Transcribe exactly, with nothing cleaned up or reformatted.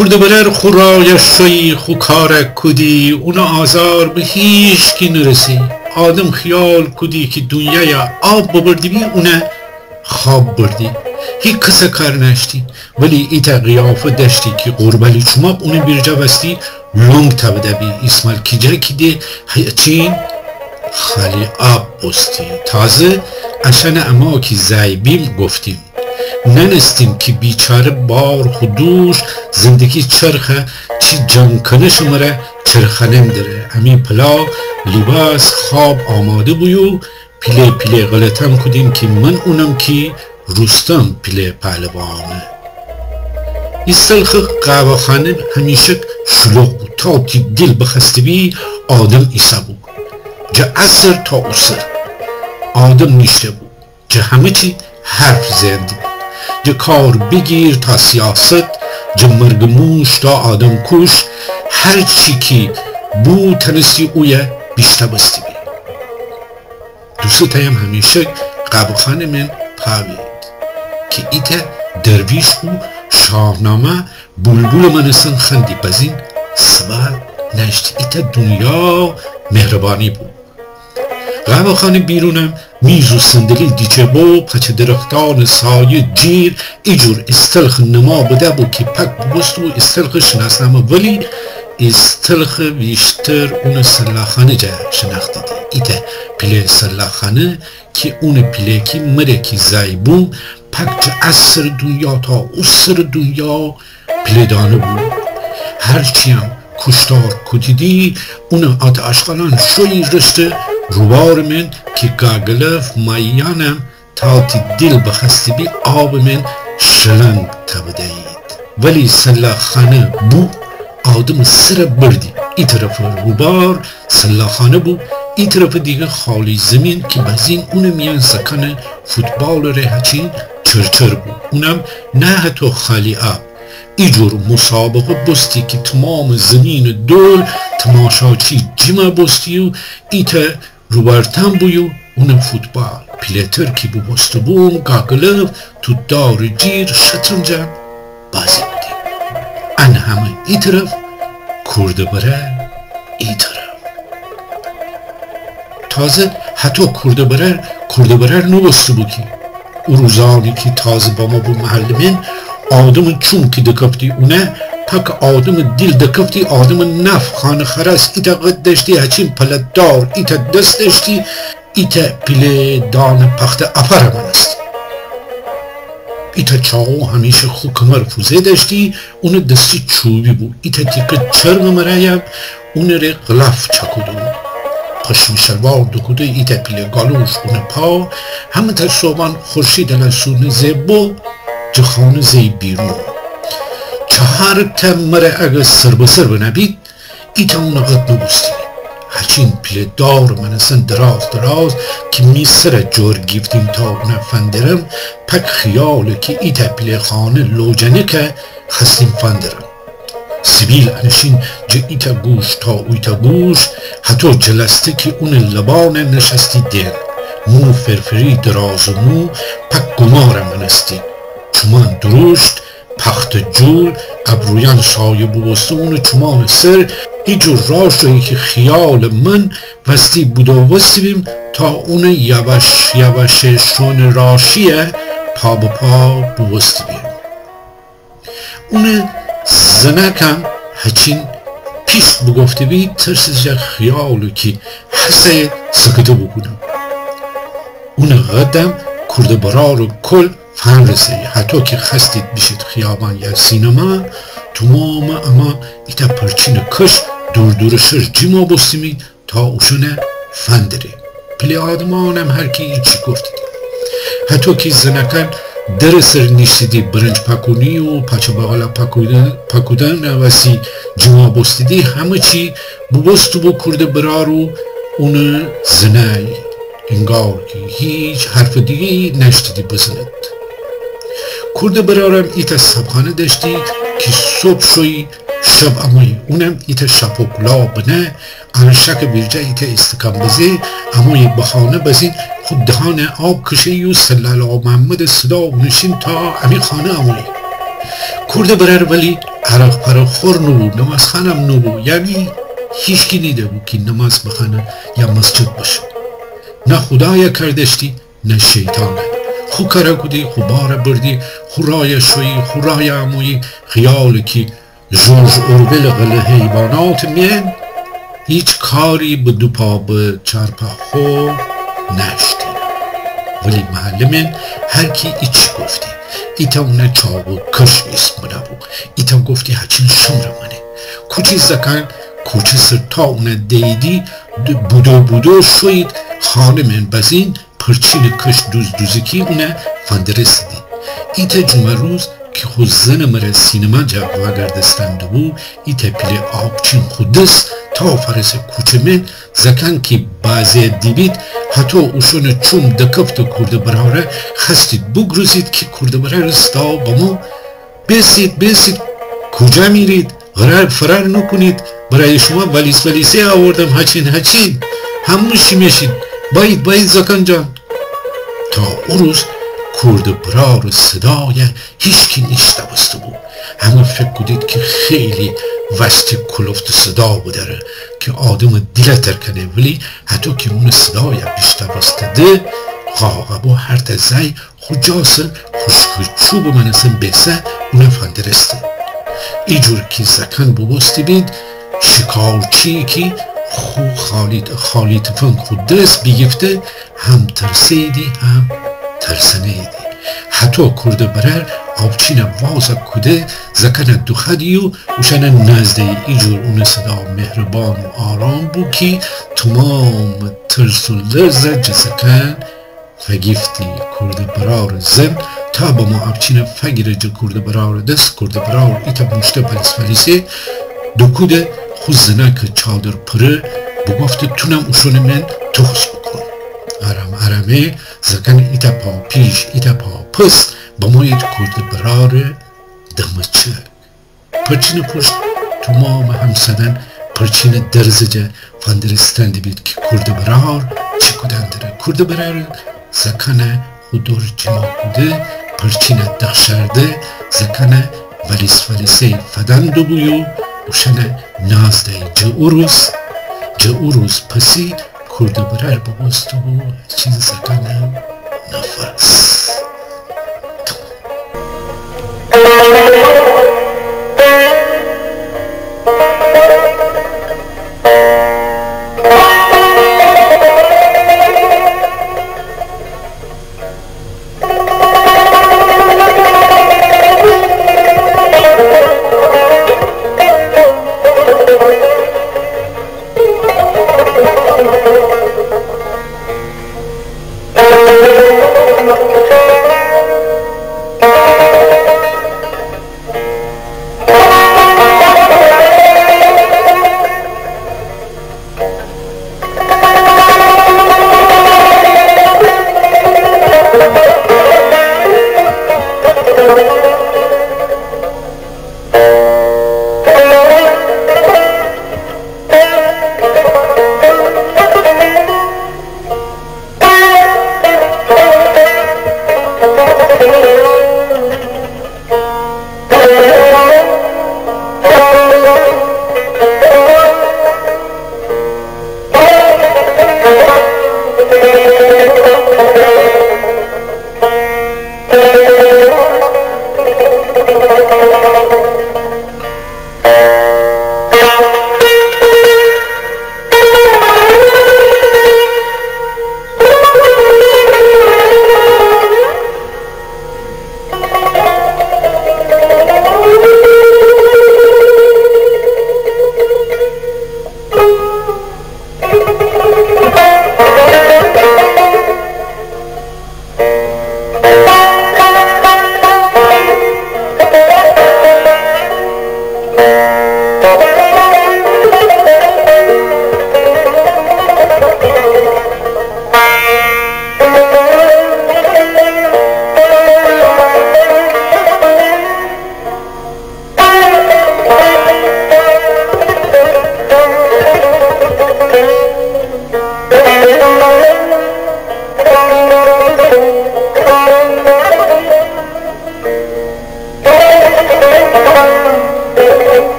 کورده برار خو رایه شویی، خو کاره کودی، اونه آزار به هیچکی نرسی. آدم خیال کودی کی دونیایا آب ببرده‌بی، اونه خواب بردی. هیکسه کار نأشتی، ولی ایتأ قیافه دأشتی کی قوربالی چوماق اونه بیرجه وستی لونگ تأوده‌بی. ایسمال کیجه کی ده هچین خالی آب بوستی. تازه اشأنه اما کی زأی بیم گفتیم. نأنستیم کی بیچاره بار خو دوش، زندگی چرخه چی جنگ کنه شمره چرخانن دره. امی پلا لیباس خواب آماده بو یو پیله پیله غلطم کودیم کی من اونم کی روستم پیله پهلوانه. ایستلخ قهوه‌خانه همیشک شلوغ بو. تا تی دیل بخوأسته‌بی آدم ایسه‌بو. جه ا سر تا او سر آدم نیشته‌بو. جه همه چی حرف زئن دیبید. جه کار بیگیر تا سیاست، جه مرگ موش تا آدم‌کوش، هر چی کی بو تنستی اویه بیشتاوستیبی. دوسه تأیم همیشک قهوه‌خانه مئن پا بید کی ایتأ درویش بو شاهنامه بولبول مأنستن خوأندی، بزین سوال نأشتی. ایتأ دونیا مهربانی بو. قهوه‌خانه بیرونم میز و صندلی دیچه بو، پچه درختأنٚ سایه جیر ایجور ایستلخ نما بده بو کی پک بوبوسته بو ایستلخ شناسنامه، ولی ایستلخ ویشتر اونٚ سلاخانه جا شنأختیدی. ایتأ پیله سلاخانه کی اونٚ پیله کی مره کی زأی بوم، پک جه ا سرٚ دونیا تا او سرٚ دونیا پیله‌دانه بو. هرچی‌یم کوشتار کودیدی، اونٚ آت آشغالأن شویی رشته روبارٚ مئن کی گاگلف مایی‌یأنم تا تی دیل بخوأستیبی آبٚ مئن شلنگ تأوده‌یید. ولی سلاخانه بو آدمٚ سره بردی. ای طرفٚ روبار سلاخانه بو، ای طرفٚ دیگه خالی زیمین کی بزین اونٚ میأن زأکأنٚ فوتبالٚ ره هچین چرچر بو. اونم نه هتو خالی آب. ایجور مسابقه بوستی کی تومامٚ زیمینٚ دور تماشاچی جیما بوستی و ایتأ روبارتأن بو یو اونٚ فوتبال. پیله‌تر کی بوبوسته بوم گاگلف توپدارٚ جیر شطرنجم بازی کودیم. ان همه ای طرف، کورده برار ای طرف. تازه هتو کورده برار، کورده برار نوبوسته بو کی. او روزأنی کی تازه بامو بو محلٚ مئن، آدمٚ چوم کی دکفتی اونه، پک آدمٚ دیل دکفتی آدمٚ نف. خانه خرس ایتأ قد دأشتی هچین پله‌دار، ایتأ دس دأشتی ایتأ پیله‌دانٚ پخته آپارٚ مأنستی. ایتأ چاقو همیشه خو کمرٚ فوزه دأشتی، اونٚ دستی چوبی بو. ایتأ تیکه چرمٚ مره‌یم اونٚ ره غلاف چأکوده بو. پشمٚ شلوار دوکوده، ایتأ پیله گالوش اونٚ پا. همه‌تأ صوبأن خورشید الأن سونه زئه بو، جه خانه زئی بیرون. چهارتأ مره اگر سر به سر بنه‌بید، ایتأ اونٚ قد نوبوستیدی. هچین پیله‌دارٚ مأنستن دراز دراز کی می سره جور گیفتیم تا اونه فندرم، پک خیاله کی ایتأ پیله خانه لوجنکه خوأستیم فندرم. سیبیل انشین جه ایتأ گوش تا اویتأ گوش، هتو جلسته کی اونٚ لبانه نشأستی دئن. مو فرفری درازٚ مو، پک گومارٚ مأنستی. چومأن دروشت، پخته جول، ابرویأن سایه بوبوسته اونٚ چومأنٚ سر، ایجور راه شویی کی خیالٚ من وستی بودووسته بیم تا اونٚ یواش یواشٚ شوئونٚ راشیه پا به پا بوبوسته بیم. اونٚ زنأکم هچین پیش بوگفته‌بی، ترسٚ جه خیاله کی هسه سکته بوکونم. اونٚ قدم کورده برارٚ کول فنرسه‌یی. هتو کی خوأستید بیشید خیابان یا سینما، تومامٚ امأ ایتأ پرچینٚ کش دور دورٚ شر جیما بوستیمی تا اوشأنه فندریم. پیله آدمأنم هر کی ایچی گفتیدی. هتو کی زنأکأن درٚ سر نیشتیدی برنج پکونی و پاچه باقلا پکودن، پکودن وسی جیما بوستیدی، همه چی بوبوسته بو کورده برار و اونٚ زنأی. انگار کی هیچ حرفٚ دیگه‌یی نأشتیدی بزند. کورده برارم ایتأ صابخانه دأشتی کی صبح شویی شب امویی. اونم ایتأ شاپو کولا بنه، انشأکٚ ویرجه ایتأ ایستکان بزه، امویی به خانه بزین خو دهانه آب کشه‌یی و سلال آقا محمدٚ صدا اونشین تا امی خانه امویی. کورده برار ولی عرق پرق خور نوبو، نماز خوأنم نوبو، یعنی هیچکی نیده بو کی نماز بخوأنه یا مسجد بشه. نه خودایه کار دأشتی، نه شیطانه. خو کاره کودی، خو باره بردی، خو رایه شویی، خو رایه امویی، خیالی کی ژورژ اورول قلعه حیوانات مئن هیچ کاری به دو پا به چار پا خو نأشتی. ولی محله مئن هر کی ایچی گفتی. ایتأ اونه چاقو کش ایسم بنه بو. ایتأ گفتی هچین شمره مانه. کوچی زأکأن کوچه سر تا اونه دییدی، بودو بودو شویید خانه مئن بزین پرچینٚ کش دوز دوزکی اونه فندرستیدی. ایتأ جومأ روز کی خو زنٚ مره سینما جا وأگردستن دوبو، ایتأ پیله آبچین خو دس تا فأرسه کوچه مئن. زأکأن کی بازی دیبید، هتو اوشونٚ چوم دکفته کورده براره، خوأستید بوگروزید کی کورده برارٚ صدا بمو: بیسید، بیسید، کوجا میرید؟ قرار فرار نوکونید، برای شوما ولیس ولیسه آوردم، هچین هچین. همه شیمه شید، بأیید، بأیید زأکأن جان. تا او روز کورده برارٚ صدایه هیچکی نیشنوسته بو. همه فکر کودید کی خیلی وستی کلفته صدا بدأره کی آدمٚ دیله ترکنه، ولی هتو کی اونٚ صدایه بیشنوستیدی، قاقبو هرتأ زأی خو جا سر خوشکٚ چوبٚ مأنستن بیسه اونه فندرسته. ایجور کی زأکأن بوبوسته بید شکارچی کی خو خالی، خالی تفنگ خو دس بیگیفته، هم ترسه‌ییدی هم ترسنه‌ییدی. هتو کورده برار آبچینه وازه کوده زأکأنه دوخوأدی و اوشأنه ناز دیی. ایجور اونٚ صدا مهربان و آرام بو کی تومامٚ ترس و لرزه جٚه زأکأن فگیفتی. کورده برارٚ زن تا بمو آبچینه فگیره جٚه کورده برارٚ دس، کورده برار ایتأ موشته ولیس ولیسه دوکوده خو زنأکٚ چادر پره، بوگفته تونم اوشونٚ مئن تخس بوکون. آرام آرامه زأکأن ایتأ پا پیش ایتأ پا پس بمویید کورده برارٚ دمچه. پرچینٚ پوشت تومامٚ همسادأن پرچینٚ درزٚ جا فندرستن دیبید کی کورده برار چی کودن دره. کورده برار زأکأنه خو دور جیما کوده، پرچینه دخشأرده، زأکأنه ولیس ولیسه‌یی فدن دوبو و اوشأنه ناز دیی. جٚه او روز، جٚه او روز پسی کورده برار بوبوسته بو هچین زأکأنٚ نفس.